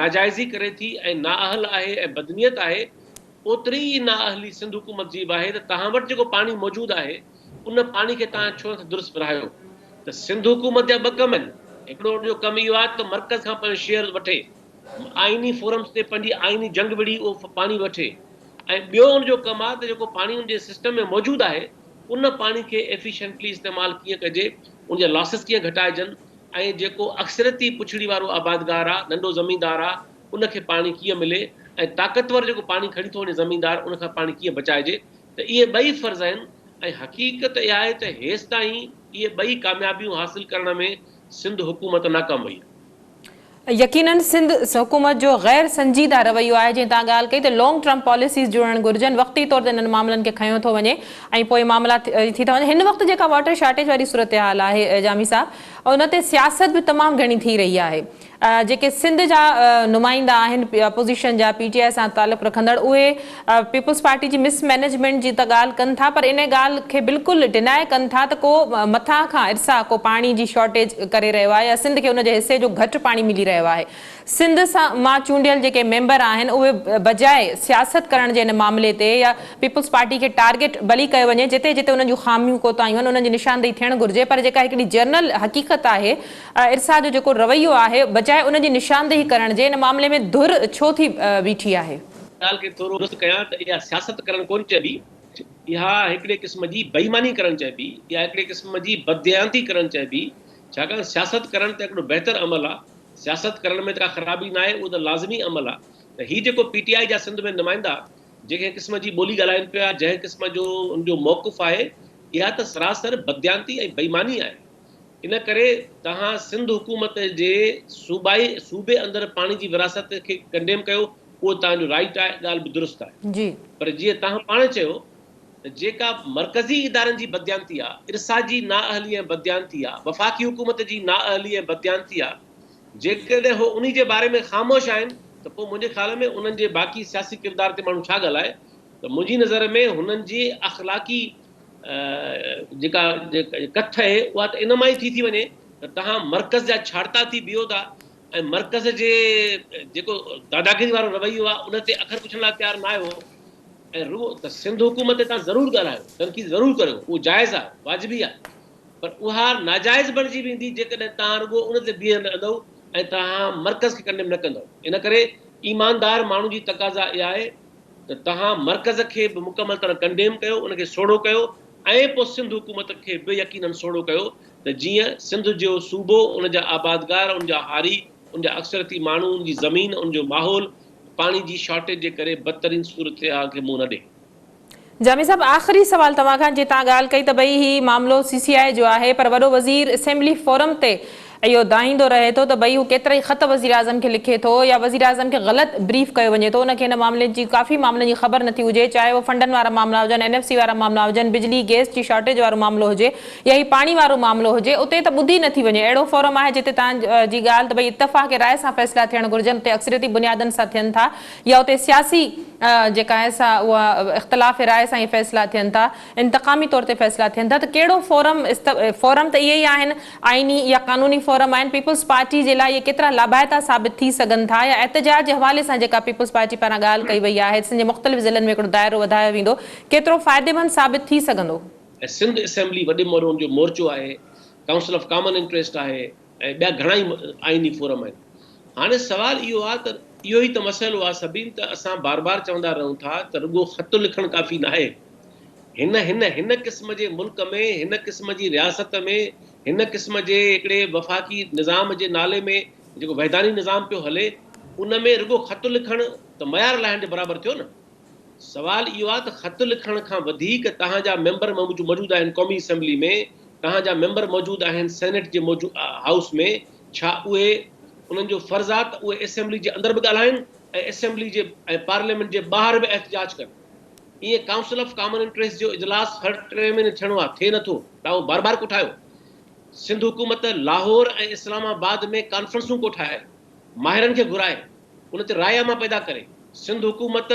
ناجائزي ڪري ٿي ۽ نااهل آهي ۽ بدنيت آهي اوتري ئي نااهلي سنڌ حڪومت جي به آهي ته توهان وٽ جيڪو پاڻي موجود آهي ان پاڻي کي توهان ڇو نٿا درست ورهايو ته سنڌ حڪومت جا ٻه ڪم آهن هڪڙو ان جو ڪم اهو آهي ته مرڪز کان پنهنجو شيئر وٺي آئيني فورمز تي پنهنجي آئيني جنگ وڙهي اهو پاڻي وٺي ۽ ٻيو ان جو ڪم آهي ته جيڪو پاڻي ان جي سسٽم ۾ موجود آهي ان پاڻي کي ايفيشنٽلي استعمال ڪيئن ڪجي ان جا لاسز ڪيئن گهٽائجن ۽ جيڪو اڪثريتي پڇڙي وارو آبادگار آهي ننڍو زميندار آهي ان کي پاڻي ڪيئن ملي ۽ طاقتور جيڪو پاڻي کڻي ٿو وڃي زميندار ان کان پاڻي ڪيئن بچائجي ته اهي ٻئي فرض آهن ۽ حقيقت اها آهي ته هيستائين اهي ٻئي ڪاميابيون حاصل ڪرڻ ۾ سنڌ حڪومت ناڪام وئي آهي. يقينن سنڌ حڪومت جو غير سنجيده رويو آهي جنهن تان ڳالهه ڪئي ته لانگ ٽرم پاليسيز جوڙڻ گهرجن وقتي طور تي انهن معاملن کي کنيو ٿو وڃي ۽ پوء معاملا ٿي ٿا وڃن هن وقت جيڪا واٽر شارٽيج واري صورتحال آهي جامي صاحب ان تي سياست به تمام گهڻي ٿي رهي آهي جيڪي سنڌ جا نمائندا آهن اپوزيشن جا پي ٽي آء سان تعلق رکندڙ اهي پيپلز پارٽي جي مس مئنيجمينٽ جي ته ڳالهه ڪن ٿا پر ان ڳالهه کي بلڪل ڊناء ڪن ٿا ته ڪو مٿان کان ارسا ڪو پاڻي جي شارٽيج ڪري رهيو آهي يا سنڌ کي ان جي حصي جو گهٽ پاڻي ملي رهيو آهي سنڌ سان مان چونڊيل جيڪي ميمبر آهن اهي بجاء سياست ڪرڻ جي ان معاملي تي يا پيپلز پارٽي کي ٽارگيٽ ڀلي ڪيو وڃي جتي جتي انهن جون خاميون ڪوتاهيون آهن انهن جي نشاندهي ٿيڻ گهرجي پر جيڪا هڪڙي جنرل حقيقت آهي ارسا جو جيڪو رويو آهي بجاء ان جي نشاندهي ڪرڻ جي ان معاملي ۾ ڌر ڇو ٿي بيٺي آهي؟ ڳالهه کي ٿورو درست ڪيان ته اها سياست ڪرڻ ڪونه چئبي، اها هڪڙي قسم جي بي ايماني ڪرڻ چئبي، اها هڪڙي قسم جي بدديانتي ڪرڻ چئبي، ڇاڪاڻ سياست ڪرڻ ته هڪڙو بهتر عمل آ، سياست ڪرڻ ۾ ته ڪا خرابي ناهي، اهو ته لازمي عمل آ ته هي جيڪو پي ٽي آء جا سنڌ ۾ نمائندا جنهن قسم جي ٻولي ڳالهائين پيا، جنهن قسم جو ان جو موقف آهي، اها ته سراسر بدديانتي ۽ بي ايماني آهي. ان ڪري توهان سنڌ حڪومت جي صوبائي صوبي اندر پاڻي جي ورهاست کي ڪنڊيم ڪيو اهو توهان جو رائيٽ آهي ڳالهه به درست آهي پر جيئن توهان پاڻ چيو ته جيڪا مرڪزي ادارن جي بدديانتي آ ارسا جي نااهلي ۽ بدديانتي آ وفاقي حڪومت جي نااهلي ۽ بدديانتي آ جيڪڏهن هو انهي جي باري ۾ خاموش آهن ته پوء منهنجي خيال ۾ انهن جي باقي سياسي ڪردار تي ماڻهو ڇا ڳالهائي ته منهنجي نظر ۾ هنن جي اخلاقي جيڪا ڪٿ آهي اها ته ان مان ئي ٿي ٿي وڃي ته توهان مرڪز جا ڇاڙتا ٿي بيهو ٿا ۽ مرڪز جي جيڪو داداگيري وارو رويو آهي ان تي اکر پڇڻ لاء تيار نه آهيو ۽ رڳو ته سنڌ حڪومت تي توهان ضرور ڳالهايو، تنقيد ضرور ڪريو، اهو جائز آهي، واجبي آهي پر اها ناجائز بڻجي ويندي جيڪڏهن توهان رڳو ان تي بيهي رهندؤ ۽ توهان مرڪز کي ڪنڊيم نه ڪندؤ. ان ڪري ايماندار ماڻهو جي تقاضا اها آهي ته توهان مرڪز کي به مڪمل طرح ڪنڊيم ڪيو، ان کي سوڙهو ڪيو ۽ پوء سنڌ حڪومت کي به يقينن سوڙهو ڪيو ته جيئن سنڌ جو صوبو، ان جا آبادگار، ان جا هاري، ان جا اڪثريتي ماڻهو، ان جي زمين، ان جو ماحول پاڻي جي شارٽيج جي ڪري بدترين صورتحال کي منهن نه ڏئي. جامي صاحب آخري سوال توهان کان جي توهان ڳالهه ڪئي ته ڀئي هي معاملو سي سي آء جو آهي پر وڏو وزير اسيمبلي فورم تي اهو دانهيندو رهي ٿو ته ڀئي هو ڪيترائي خط وزيراعظم کي لکي ٿو يا وزيراعظم کي غلط بريف ڪيو وڃي ٿو ان کي هن معاملي جي ڪافي معاملن جي خبر نٿي هجي چاهي اهو فنڊن وارا معاملا هجن اين ايف سي وارا معاملا هجن بجلي گيس جي شارٽيج وارو معاملو هجي يا هي پاڻي وارو معاملو هجي اتي ته ٻڌي نٿي وڃي اهڙو فورم آهي جتي توهان جي ڳالهه ته ڀئي اتفاق راء سان فيصلا ٿيڻ گهرجن اتي اڪثريتي بنيادن سان ٿين ٿا يا اتي سياسي جيڪا آهي سا اها اختلاف راء سان اهي فيصلا ٿين ٿا، انتقامي طور تي فيصلا ٿين ٿا ته ڪهڙو فورم فورم ته اهي ئي آهن آئيني يا قانوني فورم آهن پيپلز پارٽي جي لاء اهي ڪيترا لاڀائتا ثابت ٿي سگهن ٿا يا احتجاج جي حوالي سان جيڪا پيپلز پارٽي پاران ڳالهه ڪئي وئي آهي سنڌ جي مختلف ضلعن ۾ هڪڙو دائرو وڌايو ويندو ڪيترو فائديمند ثابت ٿي سگهندو؟ ۽ سنڌ اسيمبلي وڏي ۾ وڏو ان جو مورچو آهي، ڪائونسل آف ڪامن انٽريسٽ آهي ۽ ٻيا گهڻا ئي آئيني فورم آهن. هاڻي سوال اهو آهي ته اهو ئي ته مسئلو آهي سڀين ته اسان بار بار چوندا رهون ٿا ته رڳو خط لکڻ ڪافي ناهي. هن هن هن قسم جي ملڪ ۾ هن قسم جي رياست ۾ هن قسم جي هڪڙي وفاقي نظام جي نالي ۾ جيڪو وحداني نظام پيو هلي ان ۾ رڳو خط لکڻ ته معيار لاهڻ جي برابر ٿيو نه. سوال اهو آهي ته خط لکڻ کان وڌيڪ توهان جا ميمبر موجود آهن قومي اسيمبلي ۾، توهان جا ميمبر موجود آهن سينيٽ جي هائوس ۾، ڇا اهي انهن جو فرض آهي ته اهي اسيمبلي جي اندر به ڳالهائن ۽ اسيمبلي جي ۽ پارليامينٽ جي ٻاهر به احتجاج ڪن؟ ائين ڪائونسل آف ڪامن انٽريسٽ جو اجلاس هر ٽئين مهيني ٿيڻو آهي، ٿئي نٿو، توهان اهو بار بار ڪوٺايو. سنڌ حڪومت لاهور ۽ اسلام آباد ۾ ڪانفرنسون ڪوٺائي، ماهرن کي گهرائي، ان تي راء عامه پيدا ڪري. سنڌ حڪومت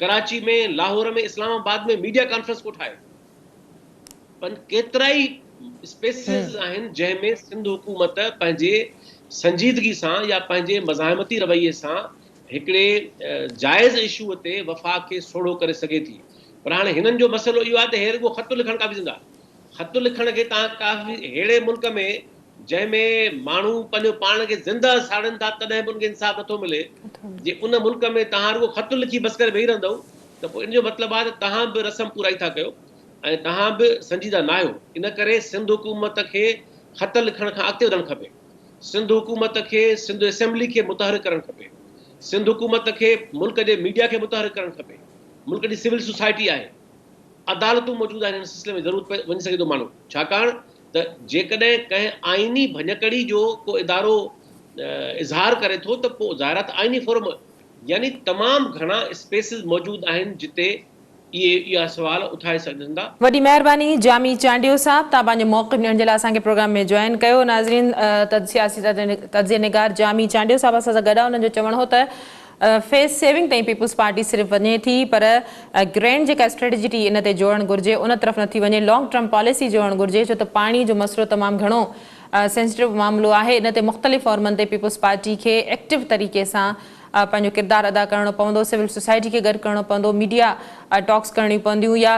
ڪراچي ۾، لاهور ۾ اسلام آباد ۾ ميڊيا ڪانفرنس ڪوٺائي. پن ڪيترائي اسپيسز آهن جنهن ۾ سنڌ حڪومت پنهنجي سنجيدگي سان يا پنهنجي مزاحمتي رويي سان هڪڙي جائز اشو تي وفاق کي سوڙهو ڪري سگهي ٿي. پر هاڻي هنن جو مسئلو اهو آهي ته هي رڳو خط لکڻ ڪافي ٿيندا. خط لکڻ کي تان ڪافي ههڙي ملڪ ۾ جنهن ۾ ماڻهو پنهنجو پاڻ کي زنده ساڙن ٿا تڏهن به ان کي انصاف نٿو ملي جي ان ملڪ ۾ توهان رڳو خط لکي بس ڪري ويهي رهندؤ ته پوء ان جو مطلب آهي ته توهان به رسم پورائي ٿا ڪيو ۽ توهان به سنجيده ناهيو ان ڪري سنڌ حڪومت کي خط لکڻ کان اڳتي وڌڻ کپي سنڌ حڪومت کي سنڌ اسيمبلي کي متحرڪ ڪرڻ کپي سنڌ حڪومت کي ملڪ جي ميڊيا کي متحرڪ ڪرڻ کپي ملڪ جي سول سوسائٽي آهي عدالتون موجود آهن ان سلسلي ۾ ضرور وڃي سگهي ٿو ماڻهو ڇاڪاڻ ته جيڪڏهن ڪنهن آئيني ڀڃڪڙي جو ڪو ادارو اظهار ڪري ٿو ته پوء ظاهر آهي ته آئيني فورم يعني تمام گهڻا اسپيسز موجود آهن جتي اهي اها سوال اٿاري سگهجن ٿا. وڏي مهرباني جامي چانڊيو صاحب توهان پنهنجو موقف ڏيڻ جي لاء اسان کي پروگرام ۾ جوائن ڪيو ناظرين سياسي تجزيه نگار جامي چانڊيو صاحب اسان سان گڏ آهي انهن جو چوڻ هو ته فيس سيونگ تائين پيپلز پارٽي صرف وڃي ٿي پر گرينڊ جيڪا اسٽريٽجي ان تي جوڙڻ گهرجي ان طرف نٿي وڃي لانگ ٽرم پاليسي جوڙڻ گهرجي ڇو ته پاڻي جو مسئلو تمام گهڻو سينسٽو معاملو آهي ان تي مختلف فورمن تي پيپلز پارٽي کي ايڪٽو طريقي سان پنهنجو ڪردار ادا ڪرڻو پوندو سول سوسائٽي کي گڏ ڪرڻو پوندو ميڊيا ٽاڪس ڪرڻيون پونديون يا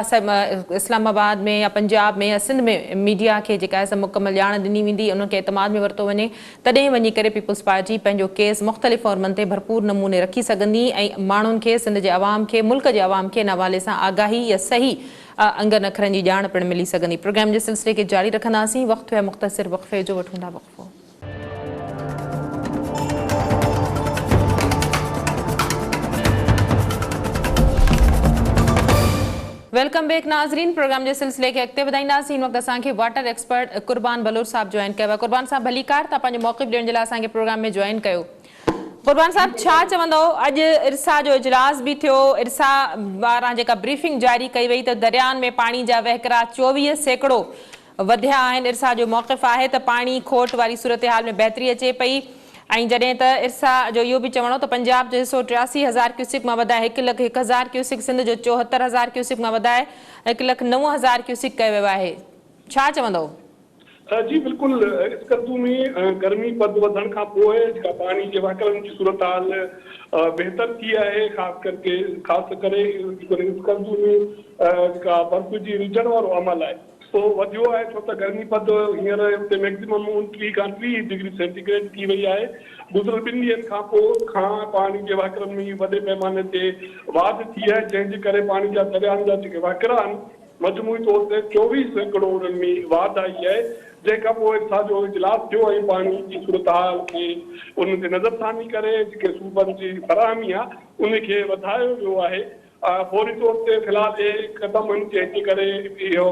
اسلام آباد ۾ يا پنجاب ۾ يا سنڌ ۾ ميڊيا کي جيڪا آهي سا مڪمل ڄاڻ ڏني ويندي انهن کي اعتماد ۾ ورتو وڃي تڏهن وڃي ڪري پيپلز پارٽي پنهنجو ڪيس مختلف فورمن تي ڀرپور نموني رکي سگهندي ۽ ماڻهن کي، سنڌ جي عوام کي، ملڪ جي عوام کي ان حوالي سان آگاهي يا صحيح انگن اکرن جي ڄاڻ پڻ ملي سگهندي. پروگرام جي سلسلي کي جاري رکنداسين. وقت ٿيو آهي مختصر وقفي جو، وٺون ٿا وقفو. Welcome back ناظرين پروگرام جي سلسلي کي اڳتي وڌائينداسين هن وقت اسان کي واٽر ايڪسپرٽ قربان بلوچ صاحب جوائن ڪيو آهي قربان صاحب ڀليڪار تان پنهنجو موقف ڏيڻ جي لاء اسان کي پروگرام ۾ جوائن ڪيو قربان صاحب ڇا چوندو اڄ ارسا جو اجلاس به ٿيو ارسا واران جيڪا بريفنگ جاري ڪئي وئي ته دريائن ۾ پاڻي جا وهڪرا 24% وڌيا آهن، ارسا جو موقف آهي ته پاڻي کوٽ واري صورتحال ۾ بهتري اچي پئي، ۽ جڏهن ته ارسا جو اهو به چوڻ هو ته پنجاب جو حصو 83 هزار ڪيوسڪ مان وڌائي هڪ لک هڪ هزار ڪيوسڪ، سنڌ جو 74 هزار ڪيوسڪ مان وڌائي هڪ لک 9000 ڪيوسڪ ڪيو ويو آهي. ڇا چوندؤ؟ جي بلڪل اسڪردو ۾ گرمي پد وڌڻ کان پوء جيڪا پاڻي جي وهڪرن جي صورتحال بهتر ٿي آهي خاص ڪرڪي خاص ڪري اسڪردو ۾ جيڪا برف جي رجڻ وارو عمل آهي اهو وڌيو آهي ڇو ته گرمي پد هينئر اتي ميڪزيمم 29 کان 30 ڊگري سينٽي گريڊ ٿي وئي آهي گذريل ٻن ڏينهن کان پوء کان پاڻي جي وهڪرن ۾ وڏي پئماني تي واڌ ٿي آهي جنهن جي ڪري پاڻي جا دريائن جا جيڪي وهڪرا آهن مجموعي طور تي 24% انهن ۾ واڌ آئي آهي، جنهن کانپوء ارسا جو اجلاس ٿيو ۽ پاڻي جي صورتحال کي ان تي نظرثاني ڪري جيڪي صوبن جي فراهمي آهي ان کي وڌايو ويو آهي. فوري طور تي في الحال اهي قدم آهن جنهن جي ڪري اهو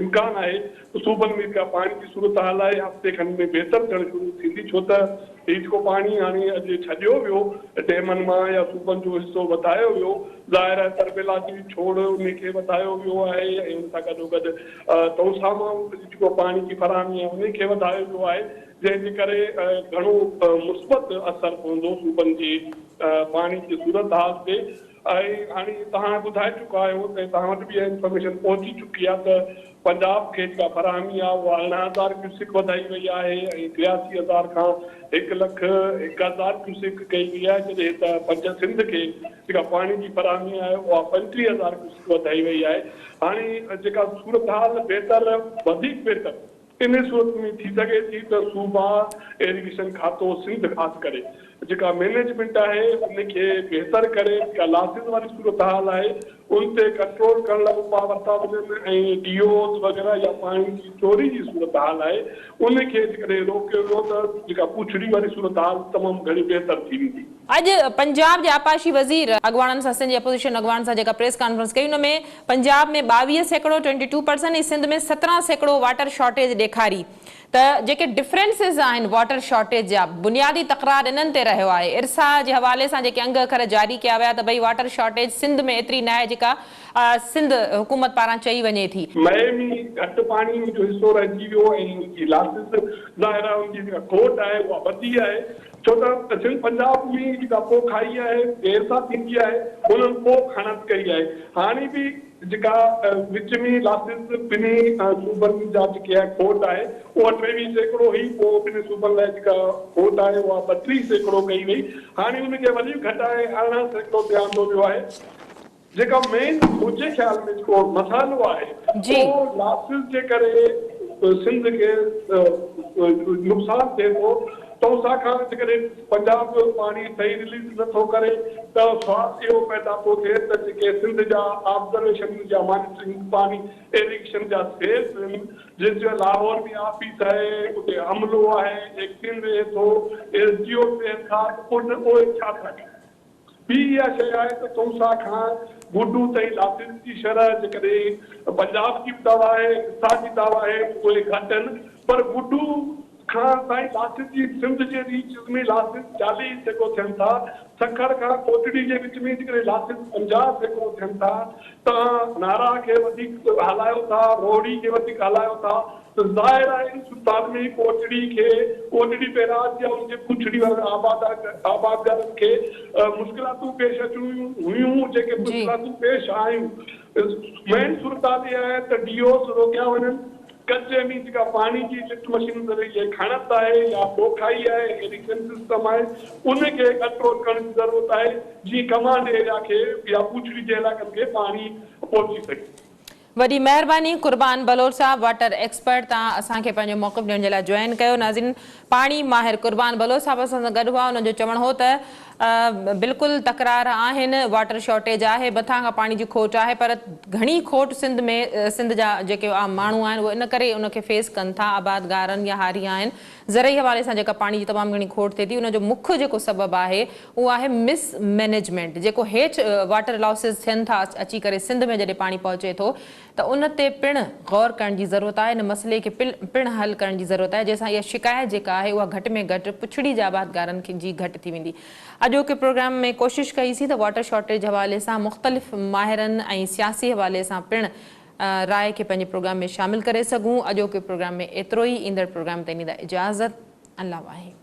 امڪان آهي ته صوبن ۾ جيڪا پاڻي جي صورتحال آهي هفتي کن ۾ بهتر ٿيڻ شروع ٿيندي ڇو ته هي جيڪو پاڻي هاڻي اڄ ڇڏيو ويو ڊيمن مان يا صوبن جو حصو وڌايو ويو ظاهر آهي تربيلا جي ڇوڙ انهي کي وڌايو ويو آهي ۽ ان سان گڏوگڏ تونسا مان جيڪو پاڻي جي فراهمي آهي انهي کي وڌايو ويو آهي جنهن جي ڪري گهڻو مثبت اثر پوندو صوبن جي پاڻي جي صورتحال تي ۽ هاڻي توهان ٻڌائي چڪا آهيو ته توهان وٽ به اها انفارميشن پهچي چڪي آهي ته پنجاب کي جيڪا فراهمي آهي اها 18 هزار ڪيوسڪ وڌائي وئي آهي ۽ 83 هزار کان هڪ لک هڪ هزار ڪيوسڪ ڪئي وئي آهي جڏهن ته پنج سنڌ کي جيڪا پاڻي جي فراهمي آهي اها 35 هزار ڪيوسڪ وڌائي وئي آهي هاڻي جيڪا صورتحال بهتر وڌيڪ بهتر انهي صورت ۾ ٿي سگهي ٿي ته صوبا ايريگيشن کاتو سنڌ خاص ڪري جيڪا مينيجمينٽ آهي ان کي بهتر ڪري جيڪا لاسز واري صورتحال آهي ان تي ڪنٽرول ڪرڻ لاء اپاء ورتا وڃن ۽ ڊي اوز وغيره يا پاڻي جي چوري جي صورتحال آهي ان کي جيڪڏهن روڪيو ويو ته جيڪا پوڇڙي واري صورتحال تمام گهڻي بهتر ٿي ويندي. اڄ پنجاب جي آبپاشي وزير اڳواڻن سان سنڌ جي اپوزيشن اڳواڻن سان جيڪا پريس ڪانفرنس ڪئي ان ۾ Punjab ۾ 22%، twenty two percent, ۽ Sindh ۾ 17% water shortage ڏيکاري ته جيڪي ڊفرنسز آهن واٽر شارٽيج جا بنيادي تڪرار انهن تي رهيو آهي. ارسا جي حوالي سان جيڪي انگ اکر جاري ڪيا ويا ته ڀئي واٽر شارٽيج سنڌ ۾ ايتري ناهي جيڪا سنڌ حڪومت پاران چئي وڃي ٿي. مئي ۾ گهٽ پاڻي جو حصو رهجي ويو ۽ ان جي لاسز ظاهر آهي ان جي جيڪا کوٽ آهي اها وڌي آهي ڇو ته سنڌ پنجاب ۾ جيڪا پوک آئي آهي دير سان ٿيندي آهي انهن پوک هڻت ڪئي آهي هاڻي به جيڪا وچ ۾ لاسز ٻنهي صوبن جا جيڪي آهي کوٽ آهي اها 23% هئي پوء ٻنهي صوبن لاء جيڪا کوٽ آهي اها 32% ڪئي وئي هاڻي ان کي وري گهٽائي 18% تي آندو ويو آهي. جيڪا مين منهنجي خيال ۾ جيڪو مسئلو آهي اهو لاسز جي ڪري سنڌ کي نقصان ٿئي ٿو تونسا کان جيڪڏهن پنجاب پاڻي صحيح رليز نه ٿو ڪري ته سوال اهو پيدا ٿو ٿئي ته جيڪي سنڌ جا آبزرويشن يا مانيٽرنگ پاڻي ايريگيشن جا سيلز آهن جن جو لاهور ۾ آفيس آهي اتي عملو آهي ايڪسين ويهي ٿو ايس ڊي اوز ويهن ٿا ته اهي ڇا ٿا ڪن؟ ٻي اها شيء آهي ته تونسا کان گڊو تائين لاسز جي شرح جيڪڏهن پنجاب جي به دعويٰ آهي، ارسا جي دعويٰ آهي ته اهي گهٽ آهن پر گڊو کان تائين لاسز جي سنڌ جي ريچز ۾ لاسز 40% ٿين ٿا، سکر کان ڪوٽڙي جي وچ ۾ جيڪڏهن لاسز 50% ٿين ٿا، توهان نارا کي وڌيڪ هلايو ٿا، روهڙي کي وڌيڪ هلايو ٿا ته ظاهر آهي ان صورتحال ۾ ڪوٽڙي کي ڪوٽڙي بئراج يا ان جي پڇڙي وارن آبادگارن کي مشڪلاتون پيش اچڻيون هيون جيڪي مشڪلاتون پيش آيون. مين صورتحال اها آهي ته ڊي اوز روڪيا وڃن، ڪچي ۾ جيڪا پاڻي جي لفٽ مشين ذريعي کڻت آهي يا پوکائي آهي، ايريگيشن سسٽم آهي، ان کي ڪنٽرول ڪرڻ جي ضرورت آهي جيئن ڪمانڊ ايريا کي يا پوڇڙي جي علائقن کي پاڻي پهچي سگهي. وڏي مهرباني قربان بلوچ صاحب واٽر ايڪسپرٽ توهان اسان کي پنهنجو موقف ڏيڻ جي لاء جوائن ڪيو ناظرين پاڻي ماهر قربان بلوچ صاحب اسان سان گڏ هئا انهن جو چوڻ هو ته بلڪل تڪرار آهن، واٽر شارٽيج آهي، مٿان کان پاڻي جي کوٽ آهي پر گهڻي کوٽ سنڌ ۾ سنڌ جا جيڪي عام ماڻهو آهن اهي ان ڪري ان کي فيس ڪن ٿا آبادگارن يا هاري آهن زرعي حوالي سان جيڪا پاڻي جي تمام گهڻي کوٽ ٿئي ٿي ان جو مک جيڪو سبب آهي اهو آهي مس مئنيجمينٽ جيڪو هيٺ واٽر لاسز ٿين ٿا اچي ڪري سنڌ ۾ جڏهن پاڻي پهچي ٿو ته ان تي پڻ غور ڪرڻ جي ضرورت آهي، ان مسئلي کي پڻ حل ڪرڻ جي ضرورت آهي، جنهن سان اها شڪايت جيڪا آهي اها گهٽ ۾ گهٽ پڇڙي جي آبادگارن جي گهٽ ٿي ويندي. اڄوڪي پروگرام ۾ ڪوشش ڪئي سين ته واٽر شارٽيج حوالي سان مختلف ماهرن ۽ سياسي حوالي سان پڻ راء کي پنهنجي پروگرام ۾ شامل ڪري سگهون. اڄوڪي پروگرام ۾ ايترو ئي، ايندڙ پروگرام تائين ڏيندا اجازت. الله واهي.